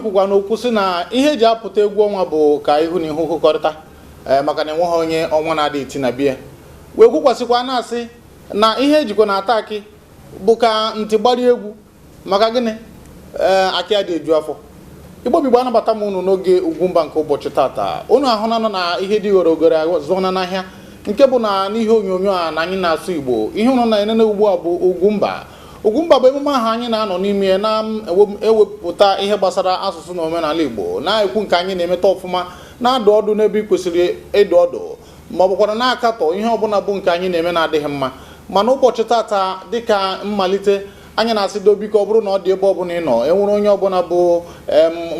Kwukwa n'okwu sị na ihe eji apụta egwu ọnwa bụ ka ihu na ihu hụkọrịta, ee, maka na enweghị onye ọnwa na-adị eti na bie, wee kwukwasịkwa na-asị na ihe ejikwa na-ata akị bụ ka ntị gbarie egwu. Maka gịnị? Ee, akị adị eju afọ. Igbo bigbo, anabata m unu n'oge Ugwumba nke ụbọchị tata. Unu ahụnanụ na ihe dị ghọrọ ogere zụọna n'ahịa, nke bụ na n'ihe onyonyo a na anyị na-asụ Igbo. Ihe unu na-enene ugbu a bụ Ugwumba. Ugwumba bụ emume ahụ anyị na-anọ n'ime na-ewepụta ihe gbasara asụsụ na omenala Igbo, na-ekwu nke anyị na-emeta ọfụma, na-adụ ọdụ n'ebe ị kwesịrị ịdụ ọdụ, ma ọ bụkwara na-akatọ ihe ọbụla bụ nke anyị na-eme na-adịghị mma. Mana ụbọchị tata, dịka mmalite, anyị na-asị do, biko, ọ bụrụ na ọ dị ebe ọbụla ị nọ, enwere onye ọbụla bụ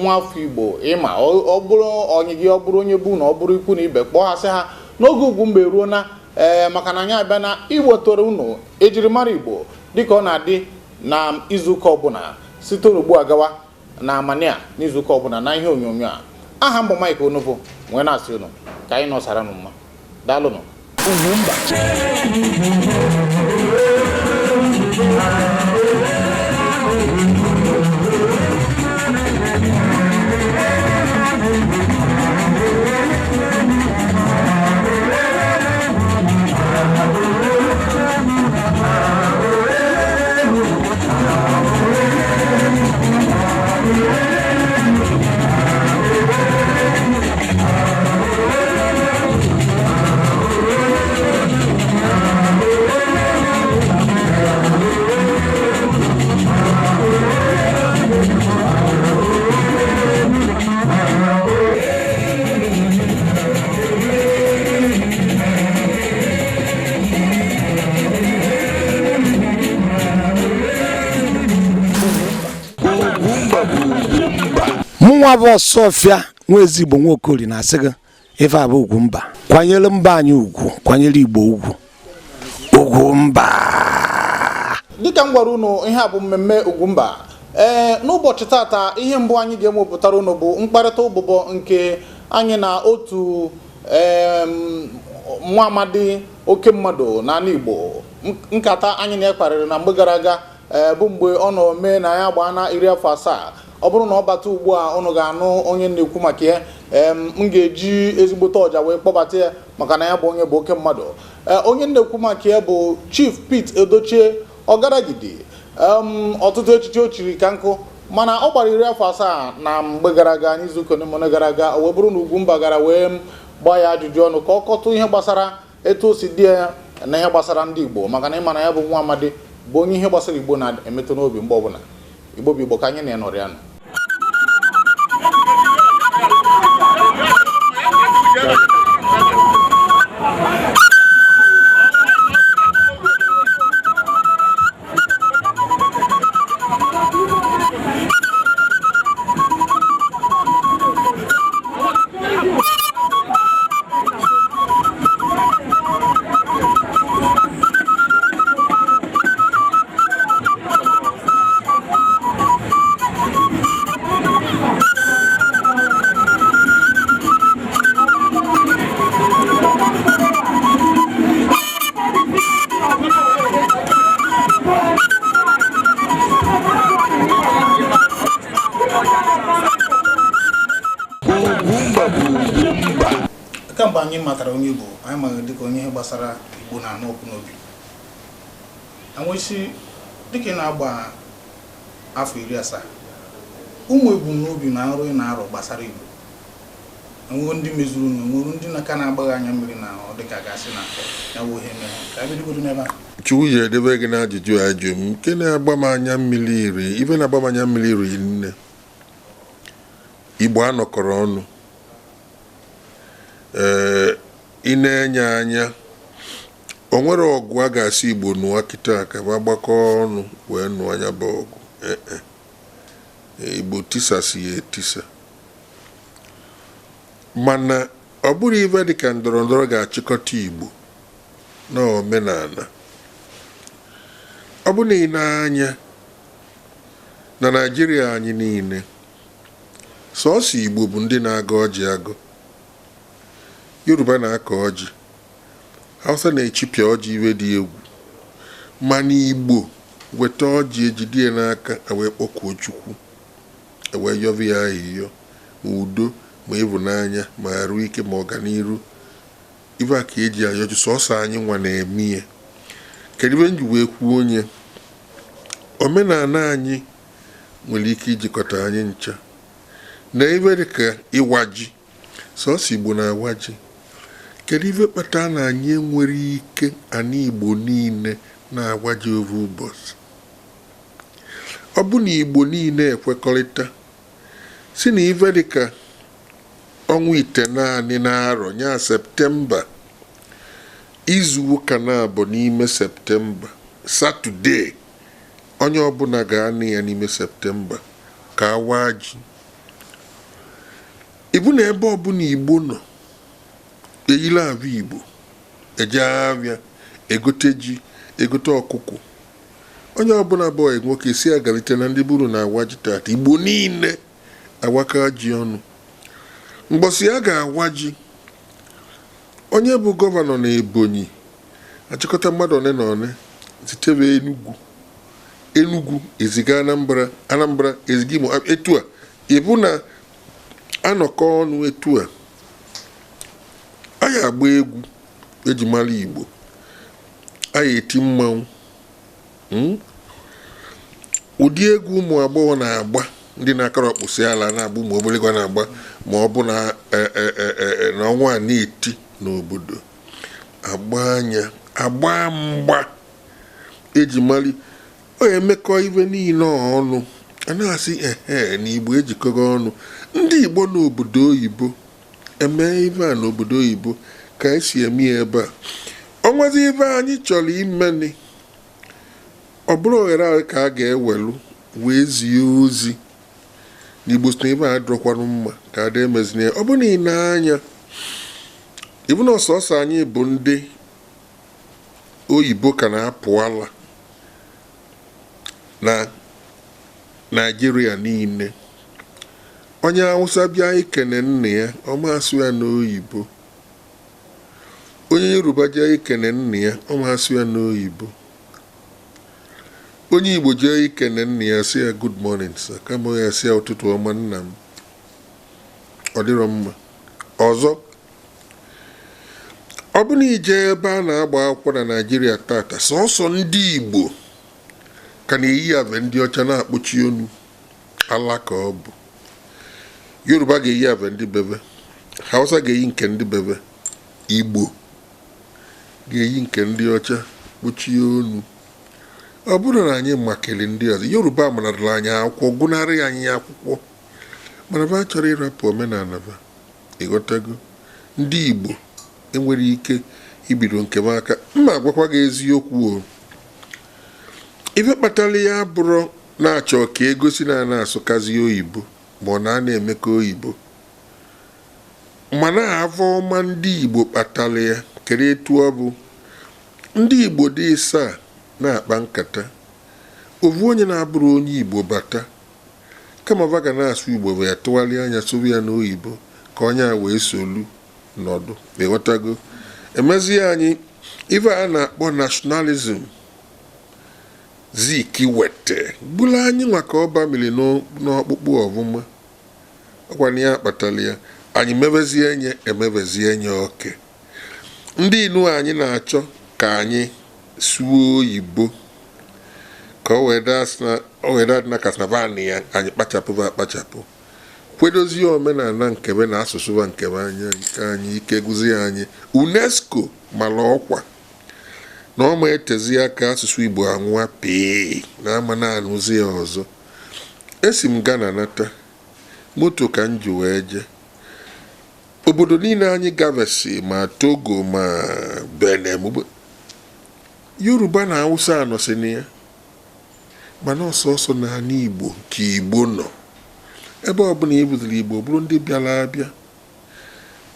nwa afọ Igbo ịma, ọ bụrụ ọnyị gị, ọ bụrụ onye bụ na ọ bụrụ ikwu na ibe, kpọọ ha, sị ha n'oge Ugwumba eruo na ee, maka na anyị abịa na iwetara unu ejirimara Igbo dịka ọ na-adị na izuụka ọbụla site ugbu a gawa na amania n'izuụka ọbụla na ihe onyonyo a. Aha m bụ Mike Onovo, wee na-asị unu ka anyị nọsara nụ mma. Daalụnụ. Ugwumba. Mụnwa bụ Ọsọfịa nwa ezigbo Nwaokori na-asị gị, ife a bụ Ugwumba. Kwanyere mba anyị ugwu, kwanyere Igbo ugwu. Ugwumba. Dịka m gwara unu, ihe a bụ mmemme Ugwumba. Ee, n'ụbọchị tata, ihe mbụ anyị ga-ewepụtara unu bụ mkparịta ụbụbọ nke anyị na otu nwa amadi oke mmadụ n'ala Igbo. Nkata anyị na-ekparịrị na mgbe gara aga, ee, bụ mgbe ọ nọ mee na ya gbaa na 70. Ọ bụrụ na ọ bata ugbu a, unu ga-anụ onye na-ekwu maka ya. M ga-eji ezigbote ọja wee kpọbata ya, maka na ya bụ onye bụ oke mmadụ. Ee, onye na-ekwu maka ya bụ Chief Pete Edochie Ọgaragidi. Ọtụtụ echichi o chiri ka nkụ, mana ọ gbara 70 na mgbe gara aga, n'izuụka ole gara aga. O wee bụrụ na Ugwumba gara wee gbaa ya ajụjụ ọnụ ka ọ kọtụ ihe gbasara etu o si dị ya na ihe gbasara ndị Igbo, maka na ịma na ya bụ nwa amadi bụ onye ihe gbasara Igbo na-emetụ n'obi mgbe ọbụla. Igbo bụ Igbo, ka anyị na-enọrọ ya nọ. Kemgbe anyị matara onye Igbo, anyị maara dịka onye ihe gbasara Igbo na-anụ ọkụ n'obi. Anwụsị dịka ị na-agba afọ 70, ụmụ ebumnobi na nrọ ị na-arọ gbasara Igbo, enwego ndị mezuru na enwere ndị na-aka na-agbaghị anya mmiri na ọ dịka gasị na ya bụ ihe mere ka ebidogodo n'ebe a? Chukwu ji edebe gị n'ajụjụ a jụ m. Nke na-agba m anya mmiri iri, ife na-agba m anya mmiri iri nne, Igbo anọkọrọ ọnụ. Ee, ị na-enye anya, o nwere ọgụ a ga-asị Igbo nụọ kịta ka ma gbakọọ ọnụ wee nụọ anya bụ ọgụ. Ee, Igbo tisasị ya etisa, mana ọ bụrụ ife dịka ndọrọ ndọrọ ga-achịkọta Igbo na omenala, ọ bụ na ị na-anya na Naịjirịa anyị niile, sọọsọ Igbo bụ ndị na-agọ ọjị agọ. Yoruba na-akọ ọjị, Hausa na-echipịa ọjị iwe dị egwu, mana Igbo weta ọjị, ejide ya n'aka, wee kpọkuo Chukwu. Ewee yọba ya ayịyọ, ma udo, ma ịvụnanya, ma arụ ike, ma ọganiru. Ife a ka eji ayọ ji. Sọsọ anyị nwa na-eme ya. Kedu ife m ji wee kwuo? Onye omenala anyị nwere ike ijikọta anyị ncha na ife dịka ịwa ji. Sọsọ Igbo na-awa ji. Kedu ife kpatara na anyị enwere ike ana Igbo niile na-awa ji ovu ụbọchị? Ọ bụ na Igbo niile ekwekọrịta si na ife dịka ọnwa 9 na-arọ nya Septemba, izu ụka na-abụ n'ime Septemba, Satọde onye ọbụla ga-anị ya n'ime Septemba ka a waa ji. Ịbụ na ebe ọbụla Igbo nọ eyila abụ Igbo eje abịa egote ji, egote ọkụkọ, onye ọbụla bụ nwoke si agalite na ndị buru na-awa ji tata. Igbo niile awaka ji ọnụ mgbọsị a ga-awa ji. Onye bụ gọvanọ na Ebonyi achịkọta mmadụ one na one zitebe Enugu, Enugu eziga Anambra, Anambra eziga Imo. Etu a ịbụ na anọkọ ọnụ, etu a anyị agba egwu eji mara Igbo, anyị eti mmanwụ, Ụdị egwu ụmụ agbọghọ na-agba, ndị na-akọrọ ọkpụsị ala na-agba, ụmụ obere na-agba, ma ọ bụ na na ọnwa a na-eti n'obodo, agba anya, agba mgba eji mali ọ emekọ ibe niile ọnụ. A na-asị ehe na Igbo ejikọrọ ọnụ. Ndị Igbo n'obodo oyibo eme ibe a n'obodo oyibo ka esi eme ya ebe a. Ọnwazi ibe anyị chọrọ imeni, ọ bụrụ oghere ahụ ka a ga-ewelu wee zie ozi na Igbo si na ibe a dọrọkwanụ mma ka ada emezina ya. Ọ bụ na ị na-anya ịbụ na ọsọsọ anyị bụ ndị oyibo ka na-apụ ala na Naịjirịa niile. Onye Awụsa bịa ikene nna ya, ọ ma asụ ya n'oyibo. Onye Yoruba jee ikene nna ya, ọ ma asụ ya n'oyibo. Onye Igbo jee ikene nna ya, sị ya, "Good morning, sir," kama ya sị ya, "Ụtụtụ ọma, nna m." Ọ dịrọ mma. Ọzọ, ọ bụ na ije ebe a na-agba akwụkwọ na Naịjirịa tata, sọsọ ndị Igbo ka na-eyi ave ndị ọcha na-akpọchi onu ala ka ọ bụ. Yoruba ga-eyi ave ndị bebe, Hausa ga-eyi nke ndị bebe, Igbo ga-eyi nke ndị ọcha kpochie onu. Ọ bụrụ na anyị makili ndị ọzọ, Yoruba manarala anyị akwụkwọ, gụnarị anyị akwụkwọ, mana ba chọrọ ịrapụ omenala ba. Ịghọtago? Ndị Igbo enwere ike ibido nke m aka mma agwakwa gị eziokwu o. Ife kpatara ya bụrụ na-achọ ka egosi na a na-asụkazi oyibo, ma ọ na a na-emekọ oyibo, mana avọ ọma ndị Igbo kpatara ya. Kedu etu ọ bụ ndị Igbo dị ịsaa na-akpa nkata, ovu onye na-abụrụ onye Igbo bata, kama va ga na-asụ Igbo bụ ya tụgharịa anya sụrụ ya n'oyibo ka onye a wee solu nọdụ? Ịghọtago? Emezie anyị ife a na-akpọ nationalism. Zik wete gburu anyị nwa ka ọ bamiri n'ọkpụkpụ ọfụma. Ọkwa na ya kpatara ya anyị mebezie nye emebezie nye oke ndị inu anyị na-achọ ka anyị suo oyibo ka o wee daa na kasnavani ya. Anyị kpachapụ akpachapụ, kwedozie omenala nkebe na asụsụ ba nkebe anyị ka anyị ike gụzie anyị. UNESCO mara ọkwa na ọ ma etezi aka asụsụ Igbo anwụa pee na ama na-anụzi ya ọzọ. Esi m Ghana nata, moto ka m ji wee jee obodo niile anyị gavesi, ma Togo, ma Benin, Yoruba na Hausa anọsị na ya, mana ọsọsọ n'ala Igbo ka Igbo nọ. Ebe ọbụla i butere Igbo bụrụ ndị bịara abịa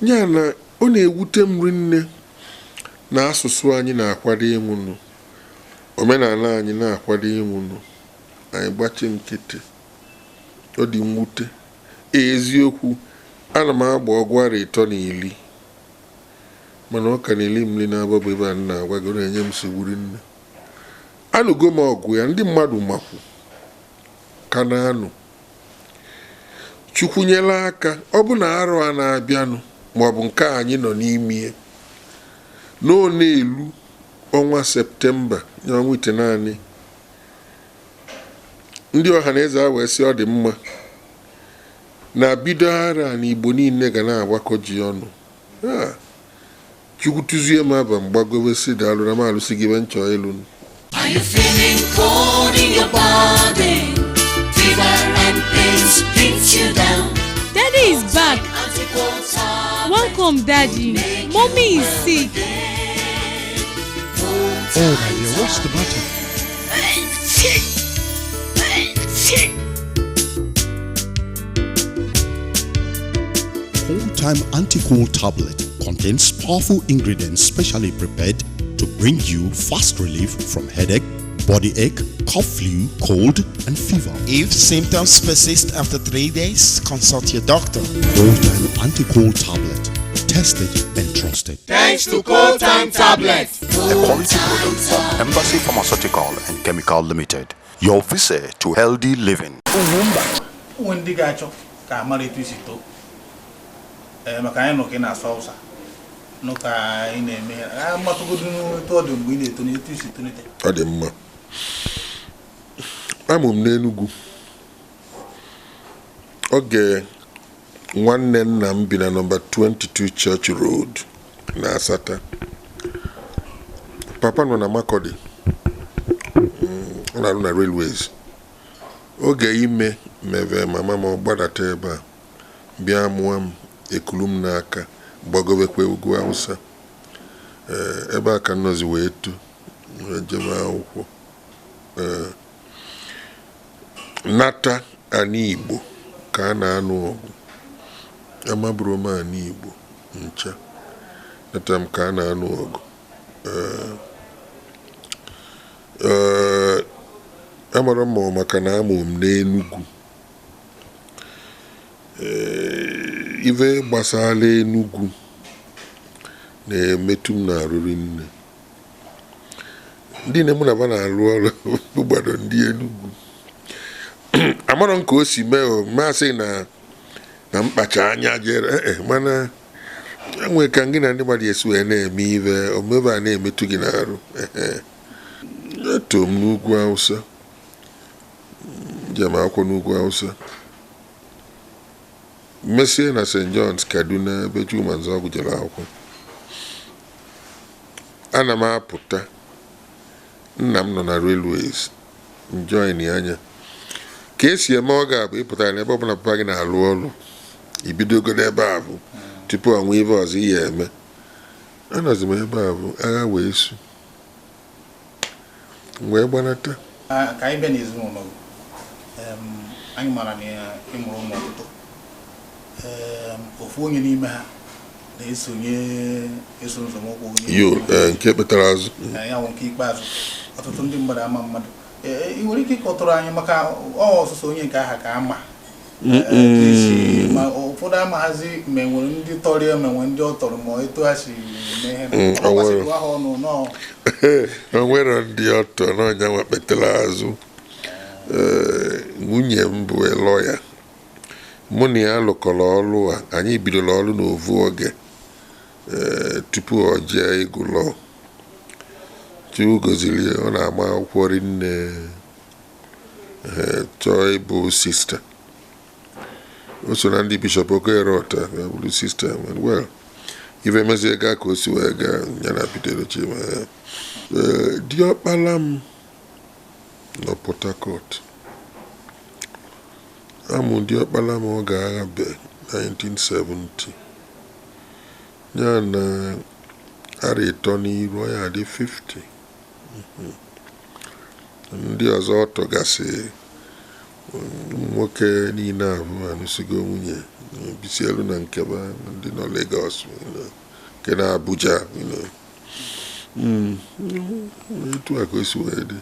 ya na ọ na-ewute m rinne na asụsụ anyị na-akwado ịnwụnụ, omenala anyị na-akwado ịnwụnụ, anyị gbachi nkịtị. Ọ dị mwute eziokwu. Ana m agba ọgụ arọ 30, mana ọ ka na-eli m nri na-abọ bụ ebe a na-agwa gị. Ọ na-enye m nsogbu rinne. Anụgo m ọgụ ya, ndị mmadụ makwu ka na-anụ. Chukwu nyela aka, ọ bụ na arụ a na-abịanụ maọbụ nke anyị nọ n'ime ya n'ọ na-elu ọnwa Septemba ya ọnwa itenaanị, ndị ọha na eze a wee sị ọ dị mma na bido ara na Igbo niile ga na-agbakọ ji ọnụ. Chukwu tụzie m aba mgbagobe si daalụ na m alụsị gị nchọ elu. Are you feeling cold in your body? Fever and pains beat you down. Daddy is back. Welcome, Daddy. Mommy is sick. Oh, my dear, what's the matter? Cold Time Anti-Cold Tablet contains powerful ingredients specially prepared to bring you fast relief from headache, body ache, cough, flu, cold, and fever. If symptoms persist after 3 days, consult your doctor. Cold Time Anti-Cold Tablet. Tested and trusted. Thanks to Cold Time Tablet. A quality product from Embassy Pharmaceutical and Chemical Limited. Your visit to healthy living. Onwe ndị ga-achọ ka amara etu isi too, maka anyị nọ ka ị na-asụ Hausa, nụ ka anyị na-eme amatụgodu etu ọ dị mgbe ị na-eto na etu isi tonite. Ọ dị mma. Amụ m n'Enugu oge nwanne nna m bi na nọmba 22 Church Road na Asata. Papa nọ na Makurdi, ọ na-arụ na railways. Oge ime meve mama m, ọ gbadata ebe a bịa mụọ m, ekulu m n'aka gbagobekwa ugwu Hausa. Ee, ebe a ka nnọzi wee too, wee jebe akwụkwọ. Ee, nata ana Igbo ka a na-anụ ọgụ. Amaburu m ana Igbo ncha, nata m ka a na-anụ ọgụ. Ee, amara m ma maka na amụ m n'Enugu. Ee, ife gbasara Enugu na-emetụ m n'arụrụ nne. Ndị na mụ na ba na-arụ ọrụ gbado ndị Enugu. Amarọ m ka o si mee, o masị na na mkpacha anya jere ee, mana enwere ka gị na ndị mmadụ esi wee na-eme ive omebe a na-emetụ gị n'arụ. Ehe, eto m n'ugwu Hausa, njem akwụkwọ n'ugwu Hausa, mesie na St. John's Kaduna ebe Chuma Nzọgụ jere akwụkwọ. Ana m apụta, nna m nọ na railways, njoin anya ka esi eme. Ọ ga-abụ ịpụtara n'ebe ọbụla papa gị na-alụ ọrụ, ibidogodo ebe a bụ tupu ọnwa ife ọzọ ihe eme. Anọzi m ebe a bụ agha wee su, m wee gbanata. Ka anyị bịa n'ezinụlọ gị. Anyị mara na ị mụrụ ụmụ ọtụtụ. Ofu onye n'ime ha na-esonye eso nzọmụkwụ onye yo nke kpetara azụ. Ya bụ nke ikpeazụ ọtụtụ ndị mmadụ ama mmadụ. Ị nwere ike ịkọtụrụ anyị maka ọ ọsụsọ onye nke aha ka ama ma ụfọdụ amaghazi ma enwere ndị tọrọ ya, ma enwere ndị ọ tọrọ, ma etu ha si mee ihe Mm, ọ o nwere. gbasịtụ aha ọnụ nọọ. O nwere ndị ọtọ n'ọnya nwa kpetara azụ. Ee, nwunye m bụ lọya, mụ na ya lụkọrọ ọrụ a, anyị bidoro ọrụ n'ovu oge. Ee, tupu ọ jee ịgụ lọọ, Chukwu goziri ya, ọ na-agba akwụkwọ rinne. Ee, chọọ ịbụ sista, o so na ndị Bishọp Okoye-Rota wee bụrụ sista. Well, ife mezie gaa ka o si wee gaa ya na Peter Edochie. Ee, diọkpala m nọ Port Harcourt. Amụ diọkpala m oge agha be 1970, ya na ara ịtọ n'iru ọ ya dị 50. Ndị ọzọ ọ tọgasị ụmụ nwoke niile abụ anụsigo nwunye, bisi elu na nkeba ndị nọ Lagos, nke na Abuja. Etu a ka o si wee dị.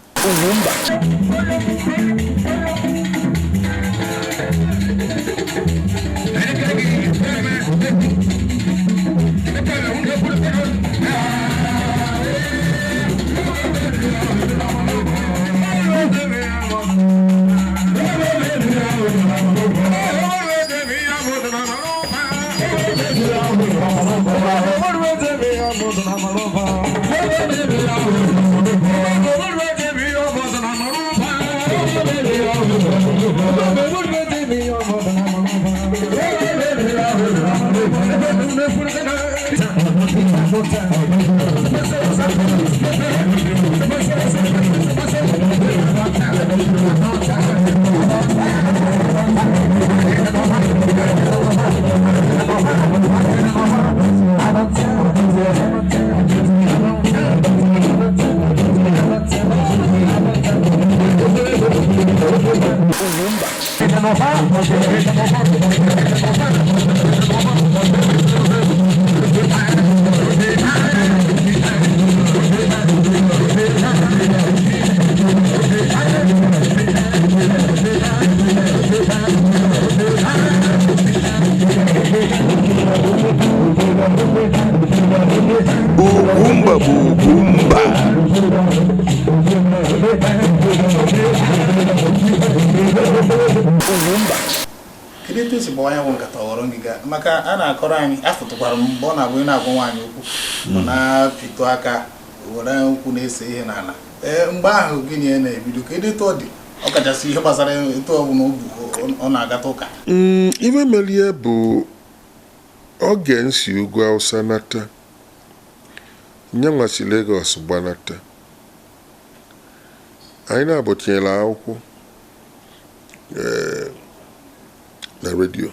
Ugwumba bụ ugwu mba. Ugwumba. Kedu etu esi gbawa ya bụ nkata ọghọrọ ngịga maka a na-akọrọ anyị afụtụkwara m mgbe ọ na-abụ ị na-agwa nwaanyị okwu ọ na-apịtụ aka were okwu na-ese ihe n'ala. Ee, mgbe ahụ gịnị ya na-ebido kedu etu ọ dị ọ kachasị ihe gbasara etu ọ bụ na ọ na-agata ụka? Ife melie bụ oge nsi ugwu Hausa nata, nyanwa si Lagos gbanata. Anyị na-abụ tinyere akwụkwọ na redio.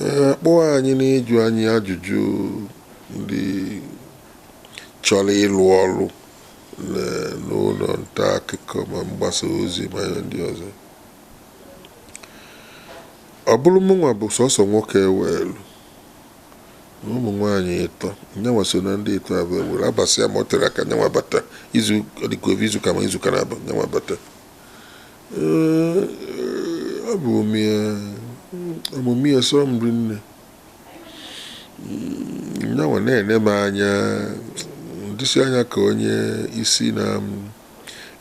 Akpọọ anyị n'ịjụ anyị ajụjụ ndị chọrọ ịlụ ọrụ n'ụlọ nta akụkọ ma mgbasa ozi ma ihe ndị ọzọ. Ọ bụrụ mụnwa bụ sọsọ nwoke ewelu na ụmụ nwaanyị ịtọ, nyanwa so na ndị ịtọ abụọ ewelu abasị ya ma ọ tere aka nyanwa bata izu dịka ovi izuụka ma izuụka na-abụ nyanwa bata. Ọ bụ omume ya sọ m rinne. Nyanwa na-ene m anya ndịsi anya ka onye isi na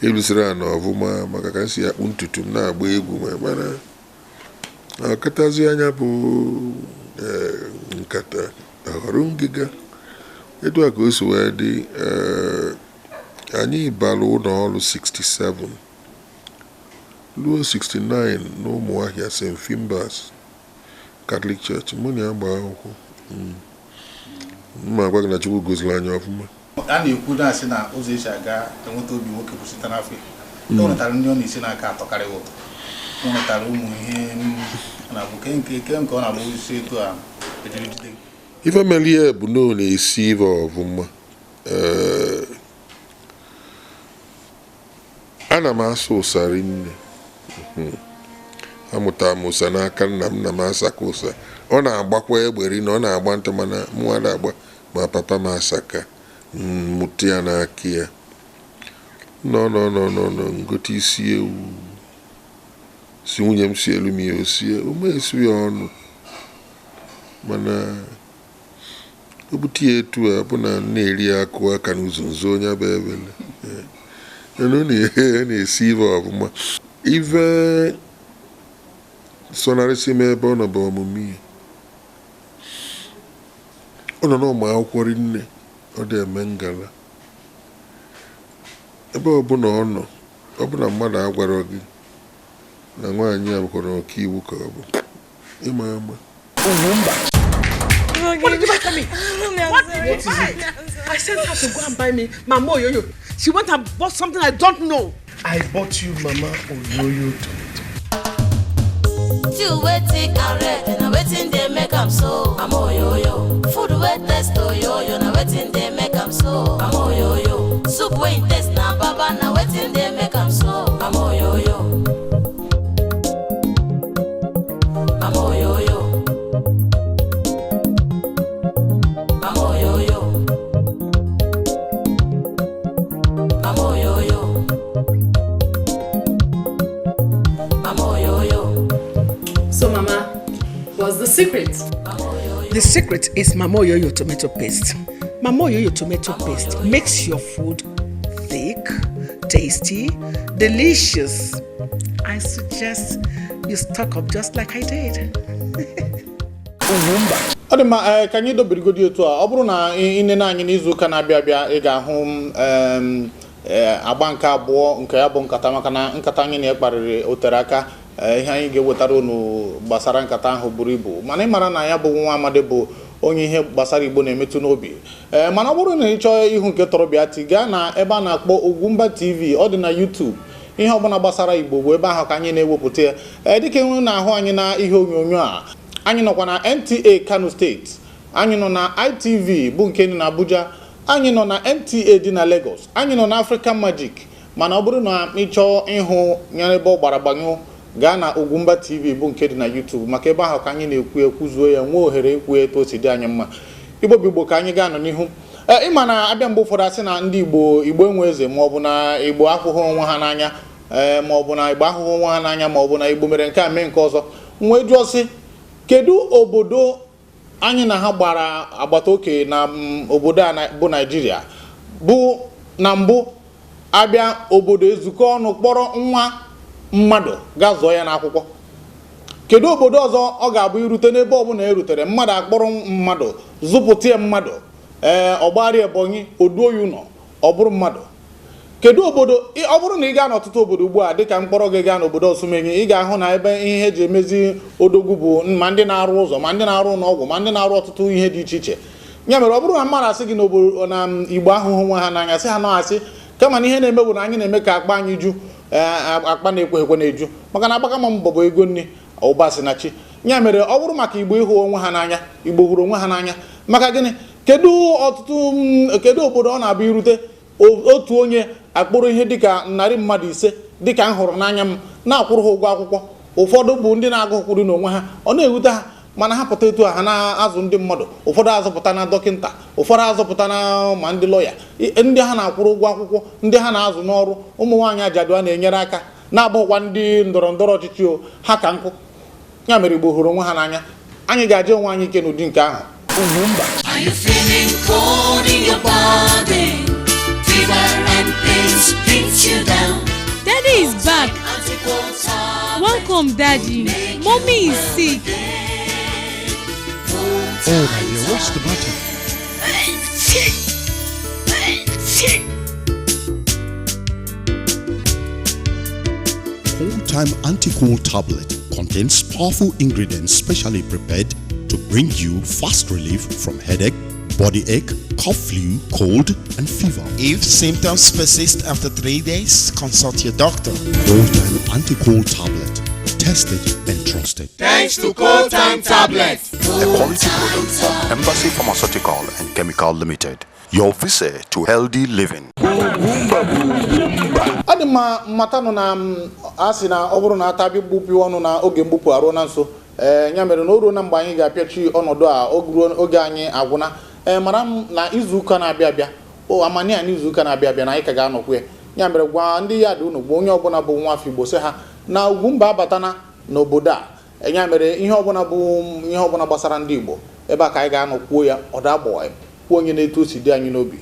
elusiri ana ọvụma maka ka m si akpụ ntutu m na-agba egwu ma mana akatazi anya bụ nkata aghọrọ ngịga. Etu a ka o si wee dị. Anyị bara ụlọ ọrụ 67 ruo 69 n'Ụmụahịa St. Finbar's Catholic Church. Mụ na ya gbaa akwụkwọ. Mma agwa gị na Chukwu goziri anyị ọfụma. A na-ekwu na-asị na ụzọ esi aga enweta obi nwoke bụ site n'afọ. O nwetara ndị ọ na-esi n'aka atọkarịghị ụtọ. O nwetara ụmụ ihe na-abụ ke nke ọ na-abụ isi etu a ejiri jide. Ife melie bụ na ọ na-esi ife ọfụma. Ana m asụ ụsa rinne. Amụtara m ụsa n'aka nna m na m asaka ụsa. Ọ na-agbakwa egbe rinne, ọ na-agba nta mana mụnwa na-agba ma papa m asaka. Mụta ya n'aka ya. Nọ ngote isi ewu. Si nwunye m si elu m ya osie, o esi ya ọnụ. Mana o bute ya etu a bụ na na-eri ya akụ aka n'ụzọ nzo onye bụ ebele. Ọ na-esi ife ọfụma. Ife sọnarịsị m ebe ọ nọ bụ ọmụmụ ihe. Ọ nọ n'ụmụ akwụkwọ rinne, ọ dị eme ngala. Ebe ọbụla ọ nọ, ọbụla mmadụ agwara gị na nwaanyị a bụkwara ọkaiwu ka ọ bụ ịma ama. What did you buy for me? What did you buy? I sent her to go and buy me Mama Oyoyo. She went and bought something I don't know. I bought you Mama Oyoyo tomato. Two wey thick and red, na wetin dey make am so. Mama Oyoyo. Food wey taste oyoyo, na wetin dey make am so. Mama Oyoyo. Soup wey taste na baba, na wetin dey make am so. Mama Oyoyo. Mama Oyoyo. Mama Oyoyo. Mama Oyoyo. Mama Oyoyo. So Mama, what's the secret? The secret is Mama Oyoyo tomato paste. Mama Oyoyo tomato paste makes your food thick, tasty, delicious. I suggest you stock up just like I did. Ugwumba. Ọ dị mma. Ee, ka anyị dobirigodi otu a. Ọ bụrụ na ị nene anyị n'izu ụka na-abịa abịa, ị ga-ahụ m agba nke abụọ nke ya bụ nkata, maka na nkata anyị na-ekparịrị o tere aka. Ihe anyị ga-ewetara unu gbasara nkata ahụ buru ibu, mana ị mara na ya bụ nwa amadi bụ onye ihe gbasara Igbo na-emetụ n'obi. Ee, mana ọ bụrụ na ị chọọ ihu nke tọrọ bịa ti gaa na ebe a na-akpọ Ugwumba TV. Ọ dị na YouTube. Ihe ọbụla gbasara Igbo bụ ebe ahụ ka anyị na-ewepụta ya. Ee, dịka ịhụ na-ahụ anyị na ihe onyonyo a, anyị nọkwa na NTA Kano Steeti, anyị nọ na ITV bụ nke dị na Abuja, anyị nọ na NTA dị na Lagos, anyị nọ na African Magic. Mana ọ bụrụ na ị chọọ ịhụ ya ebe ọ gbara gbanyụ, gaa na Ugwumba TV bụ nke dị na YouTube, maka ebe ahụ ka anyị na-ekwu ekwuzuo ya, nwee ohere ikwu etu o si dị anyị mma. Igbo bụ Igbo, ka anyị gaa nọ n'ihu. Ee, ịma na abịa mgbe ụfọdụ asị na ndị Igbo, Igbo enwe eze, maọbụ na Igbo ahụhụ onwe ha n'anya, ee, maọbụ na Igbo ahụhụ onwe ha n'anya, maọbụ na Igbo mere nke a, mee nke ọzọ. M wee jụọ sị, kedu obodo anyị na ha gbara agbata oke na obodo a bụ Naijiria, bụ na mbụ abịa obodo ezukọ ọnụ kpọrọ nwa mmadụ gaa zụọ ya n'akwụkwọ? Kedu obodo ọzọ ọ ga-abụ irute n'ebe ọbụla erutere mmadụ, akpọrọ mmadụ zụpụta ya mmadụ, ee, ọgbara Ebonyi oduo ya ụlọ, ọ bụrụ mmadụ? Kedu obodo? Ọ bụrụ na ị gaa n'ọtụtụ obodo ugbu a, dịka mkpọrọ gị gaa n'obodo Osumenyi, ị ga-ahụ na ebe ihe eji emezi odogwu bụ ma ndị na-arụ ụzọ, ma ndị na-arụ ụlọ ọgwụ, ma ndị na-arụ ọtụtụ ihe dị iche iche. Ya mere, ọ bụrụ na mmadụ asị gị n'obodo na Igbo ahụhụ nwe ha n'anya, sị ha nọ asị. Kama na ihe na-eme bụ na anyị na-eme ka akpa anyị ju. Ee, akpa na-ekwe ekwe na-eju, maka na agbaka m mbọ bụ ego nri ụba si na chi. Ya mere, ọ bụrụ maka Igbo ịhụ onwe ha n'anya, Igbo hụrụ onwe ha n'anya. Maka gịnị? Kedu ọtụtụ kedu obodo ọ na-abụ irute, otu onye akpụrụ ihe dịka 500 dịka m hụrụ n'anya m, na-akwụrụ ha ụgwọ akwụkwọ? Ụfọdụ bụ ndị na-agụ kwuru n'onwe ha, ọ na-ewute ha, mana ha pụta etu a, ha na-azụ ndị mmadụ. Ụfọdụ azụpụta na dọkịta, ụfọdụ azụpụta na ma ndị lọya, ndị ha na-akwụrụ ụgwọ akwụkwọ, ndị ha na-azụ n'ọrụ, ụmụ nwaanyị ajadu a na-enyere aka, na-abụghịkwa ndị ndọrọ ndọrọ ọchịchị o ha ka nkụ. Ya mere, Igbo hụrụ onwe ha n'anya. Anyị ga-aja onwe anyị ike n'ụdị nke ahụ. Ugwumba. Are you feeling cold in your body? Fever and pains beat you down. Daddy is back. Anticold tablet. Welcome, Daddy. Mommy is sick. Oh, my dear, what's the matter? Cold Time Anti-Cold Tablet contains powerful ingredients specially prepared to bring you fast relief from headache, body ache, cough, flu, cold, and fever. If symptoms persist after 3 days, consult your doctor. Cold Time Anti-Cold Tablet. Tested and trusted. Thanks to Cold Time Tablet. A quality product from Embassy Pharmaceutical and Chemical Limited. Your visa to healthy living. Ọ dị mma. Mmata nọ na a sị na ọ bụrụ na ata bịa gbupụ ọnụ na oge mgbupụ aruo na nso. Ee, ya mere na o ruo na mgbe anyị ga-apịachi ọnọdụ a. Oge ruo, oge anyị agwụna. Ee, mara m na izu ụka na-abịa abịa, o amani a, n'izu ụka na-abịa abịa na anyị ka ga-anọkwu ya. Ya mere, gwa ndị ya dị unu, gwa onye ọbụla bụ nwa afọ Igbo, sị ha na Ugwumba abatana n'obodo a. Ya mere, ihe ọbụla bụ ihe ọbụla gbasara ndị Igbo, ebe a ka anyị ga-anọ kwuo ya. Ọ da-agbawa kwuo onye na-etu o si dị anyị n'obi.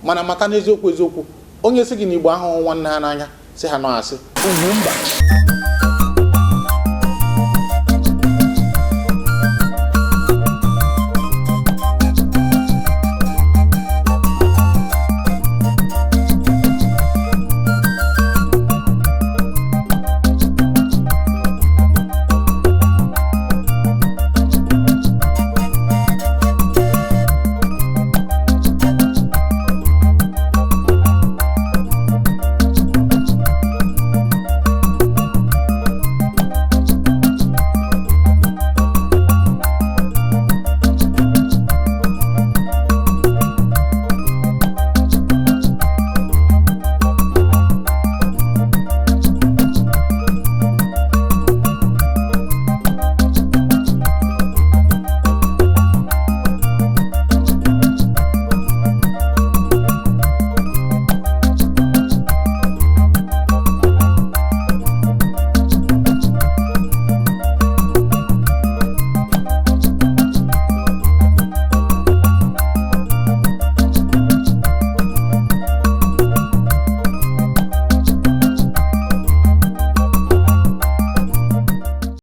Mana mata n'eziokwu eziokwu, onye sị gị na Igbo ahụhụ nwanne ha n'anya, sị ha nọ asị. Ugwumba.